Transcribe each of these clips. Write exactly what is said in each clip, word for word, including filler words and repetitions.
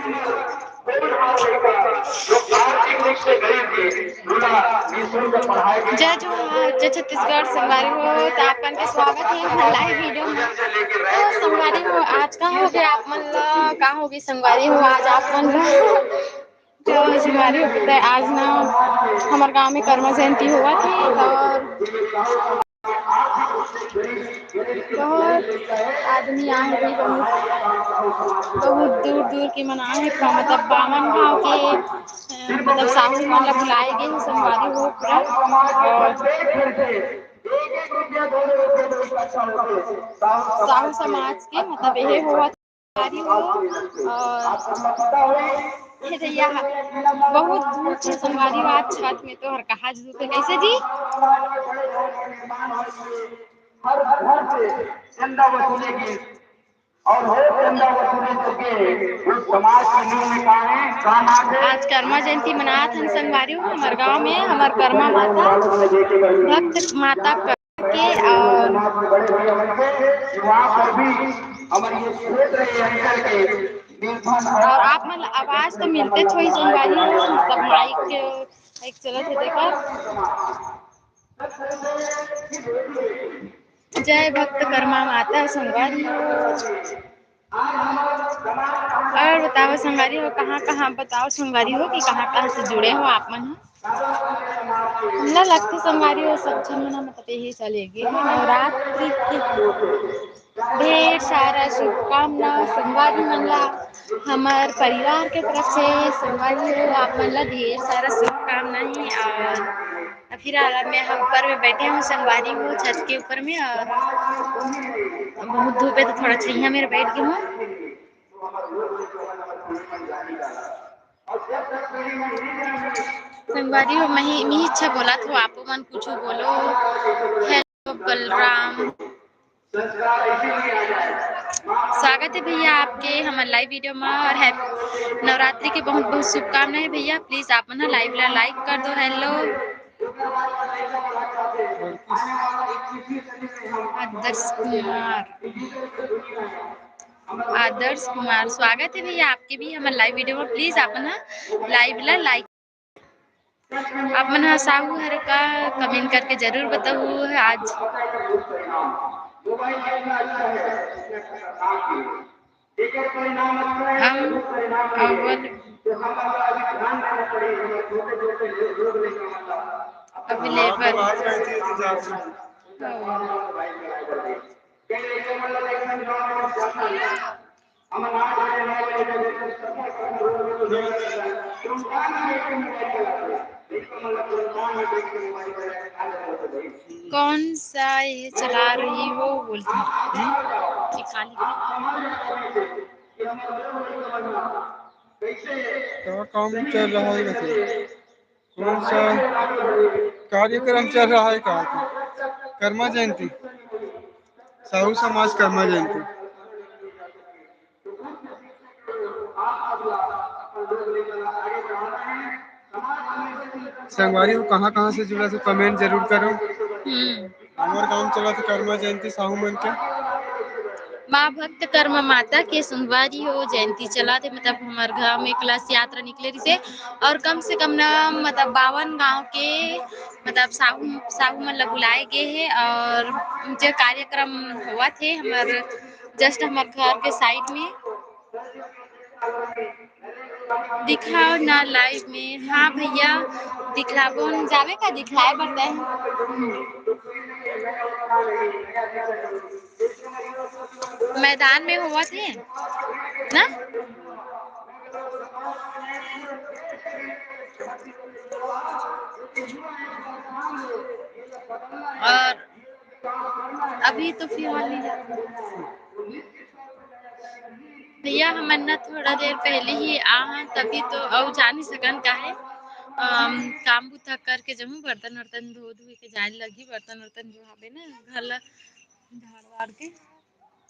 जय जोहार, जय छत्तीसगढ़ संगवारी हो, त आप मन के स्वागत हे हमर live video में। त संगवारी हो, आज का हो गया आप मन ला, का हो गया संगवारी हो, आज आप मन ला, त संगवारी हो, त आज ना हमर गांव में करमा जयंती होवत हे, त बहुत आदमी आए हे, बहुत, बहुत दूर दूर के मन आए हे, मतलब बावन गांव के, अ, मतलब साहू मन ला बुलाए गे हे संगवारी हो पूरा। और साहू समाज के मतलब यही होवत संगवारी हो, और ये भैया बहुत दूर से संगवारी हो, आज छठ में तो हर कहा जू के कैसे जी? हर घर से चंदा वसूले की और हो चंदा वसूले तो के उस समाज के मुंह में कहा है, काम आते। आज करमा जयंती मनात हन संगवारी हो हमर गांव में, हमर करमा माता, भक्त माता के, और और आप मन आवाज तो मिलते छोई संगवारी हो, मतलब माइक, माइक चलत हे तेकर। जय भक्त करमा माता संगवारी हो। और बताओ संगवारी हो, कहाँ कहाँ, बताओ संगवारी हो कि कहाँ कहाँ से जुड़े हो आप मन ह। हमला लगथे संगवारी हो, सब झन मन ह, मतलब यही चले गे हे नवरात्रि के ढेर सारा शुभकामना संगवारी मन ला, हमर परिवार के तरफ से संगवारी हो, आप मन ला ढेर सारा शुभकामना हे। और फिलहाल मैं ह ऊपर में बैठे हूँ संगवारी हो, छत के ऊपर में, और बहुत धूप है तो थोड़ा छइया में बैठ गई हूँ। संगवारी हो, मही, मिही अच्छा बोलत हो, आपो मन कुछो बोलो। Hello बलराम, स्वागत है भैया आपके हमर live video में, और हैप्पी नवरात्रि के बहुत बहुत शुभकामना है भैया। Please आप मन live ला like कर दो। Hello, आदर्श कुमार, आदर्श कुमार, स्वागत है भैया आपके भी हमर live video में। Please आप मन live ला like। आप मन ह साहू हरे का, comment करके जरूर बताहू। आज हम अव्वल available। कौन सा ये चला रही हो बोलती है? हम्म? कि खाली का काम चल रहा है वैसे? कौन सा कार्यक्रम चल रहा है? कहा था करमा जयंती, साहू समाज करमा जयंती। संगवारी हो, कहाँ कहाँ से जुड़ा थे, comment जरूर करो। हम्म। हमर गांव चला थे करमा जयंती साहू मन के। माँ भक्त करमा माता के संगवारी हो जयंती चला थे, मतलब हमर गांव में कलश यात्रा निकले रहिसे, और कम से कम ना, मतलब बावन गांव के, मतलब साहू, साहू मन ला बुलाए गे हे, और जो कार्यक्रम होवत हे हमर, just हमर घर के side में। दिखाओ ना live में। हाँ भैया, दिखलाबो न। जावे का दिखलाए बर तैं? मैदान में होवत हे ना? और अभी तो फिलहाल नहीं जाते भैया, हमन ना थोड़ा देर पहले ही आ हन, तभी तो अउ जा नहीं सकन काहे, अम, काम बुता करके जहूँ, बर्तन वर्तन धो धुए के जाए लगही, बर्तन वर्तन जो हवे ना घर ला झाड़ वाड़ के।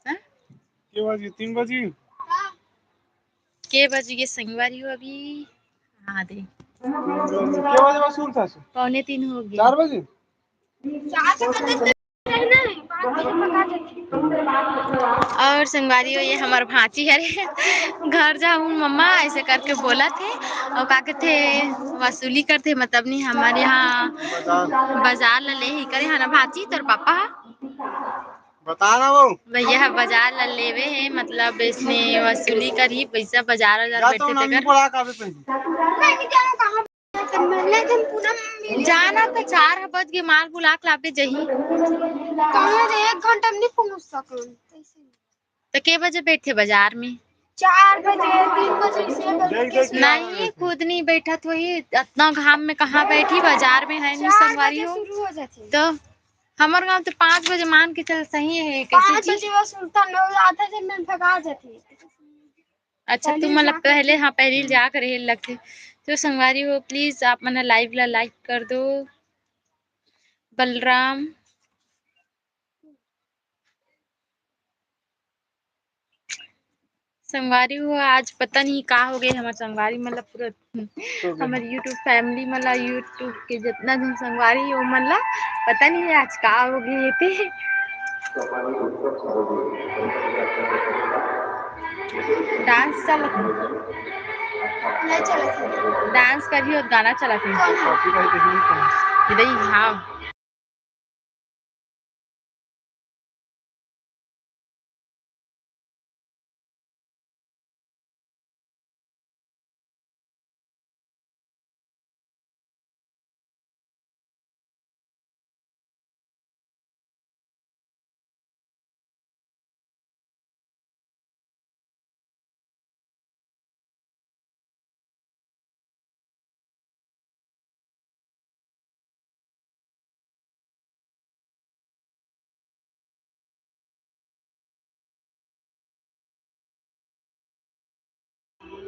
हाँ? के बजी? तीन बजी? के बजी के संगवारी हो अभी? हाँ दे। के बजे बस उठता से? पौने तीन हो गया। चार बजे? चार बजे। और संगवारी हो, ये हमर भांची हरे। घर जाहूं मम्मा, ऐसे करके बोलत हे। और का कहते, वसूली करथे, मतलब नहीं, हमर यहाँ बाजार ला ले ही करे, है ना भांची, तोर पापा ह? बता ना वो। भैया ह बाजार ला लेवे हे, मतलब इसने वसूली करही, पैसा बाजार, बाजार बैठे तेकर। जाना तो चार बज के माल बुला के लाबे जही। कहाँ रे, एक घंटा में नहीं पहुँच सकन। तो के बजे बैठे बाजार में? चार बजे, तीन बजे, छह बजे। देख, देख, नहीं, खुद नहीं बैठत होही, इतना घाम में कहाँ बैठी, बाजार में है नहीं संगवारी हो। तो हमर गांव तो पाँच बजे मान के चल सही है, कैसे पाँच बजे वसूलता न, आधा जन में भगा जाती। अच्छा, तुम मतलब पहले, हाँ, पहले ही जाके रहे लगथे। तो संगवारी हो, please आप मन लाइव ला लाइक कर दो। बलराम संगवारी हो, आज पता नहीं का हो गए हमर संगवारी, मतलब पूरा हमर YouTube family मन ला, YouTube के जितना जन संगवारी हो मन ला पता नहीं आज का हो गए हे ते। डांस चलत हे। नहीं चलत हे। डांस करियो, गाना चलत हे। कौन है? इधर ही, हाँ।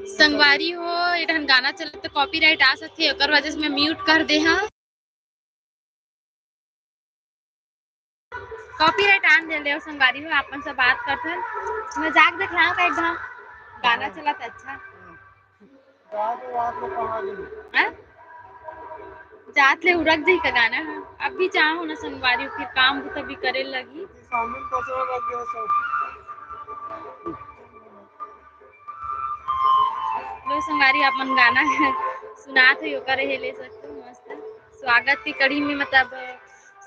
संगवारी हो, ए ठन गाना चलत त copyright आ सकथे, ओकर वजह से मैं mute कर दे हंव। Copyright आन दे ले संगवारी हो, आप मन से बात करथन। मैं जाके देखलांव का एक घाव गाना चलत अच्छा। हाँ? जात ले उड़क जाही का गाना ह? अभी जाहूं ना संगवारी, फिर काम भी तभी करे लगी। लो संगवारी, आप मन गाना सुनात हो, ओकर हे ले सकते हो, मस्त स्वागत की कड़ी में, मतलब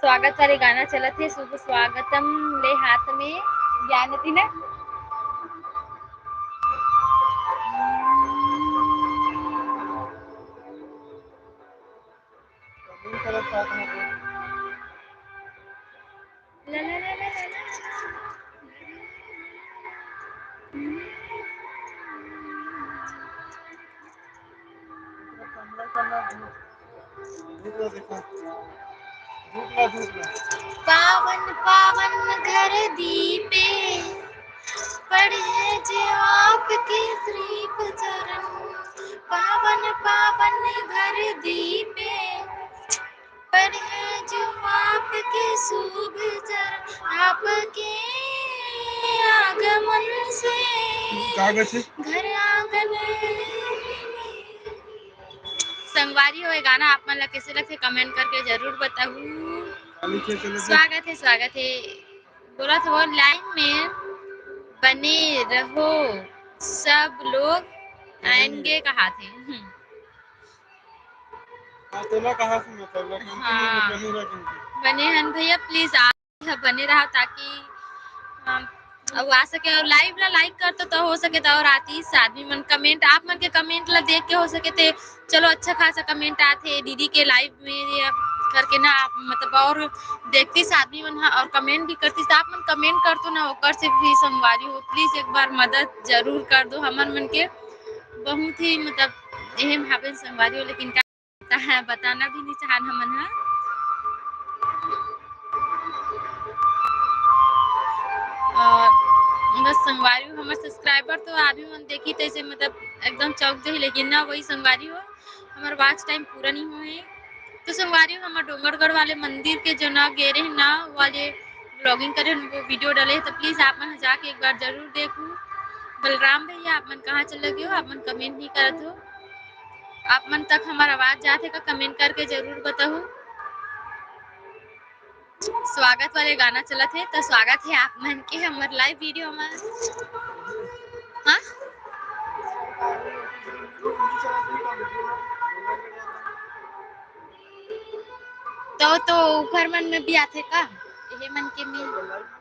स्वागत वाले गाना चलत हे, शुभ स्वागतम ले हाथ में ज्ञान तीना। पावन पावन घर दीपे, पड़े जो आपके श्रीप चरण। पावन पावन घर दीपे, पड़े जो आपके शुभ चरण। आपके आगमन से घर आंगन। संगवारी हो, ये गाना आप मन ला कैसे लगथे, comment करके जरूर बताहू। स्वागत है, स्वागत है। बोलत हो, line में बने रहो सब लोग, आएंगे कहाथे। हम्म। हाँ, तेला कहा से मतलब, लेकिन हाँ। बने रहो, बने रहो। बने हन भैया, please आप सब बने रहो, ताकि हम अउ आ सके। और live ला like कर तो, तो हो सके तो और आतीस आदमी मन comment, आप मन के comment ला देख के हो सके ते चलो अच्छा खासा comment आथे दीदी के live में, ये करके ना आप मतलब और देखतीस आदमी मन ह और comment भी करतीस, तो आप मन comment कर तो ना, ओकर से भी संगवारी हो, please एक बार मदद जरूर कर दो हमर मन के। बहुत ही मतलब एहम हाबे संगवारी हो, लेकिन का बताना भी नहीं चाहन हमन ह। और बस संगवारी हो, हमर subscriber तो आदमी मन देखी तैसे मतलब एकदम चौंक जाही, लेकिन ना वही संगवारी हो, हमर watch time पूरा नहीं हुए। तो संगवारी हो, हमर डोंगरगढ़ वाले मंदिर के जो ना गे रहे ना, वाले vlogging करे, वो video डले, तो please आप मन जाके एक बार जरूर देखू। बलराम भैया, आप मन कहाँ चले गए हो, आप मन comment नहीं करत हो। आप मन तक हमार आवाज जाथे का, comment करके जरूर बताहू। स्वागत वाले गाना चलत हे, तो स्वागत हे आप मन के हमर लाइव वीडियो में। हाँ, तो तो ऊपर मन में भी आथे का? ये मन के में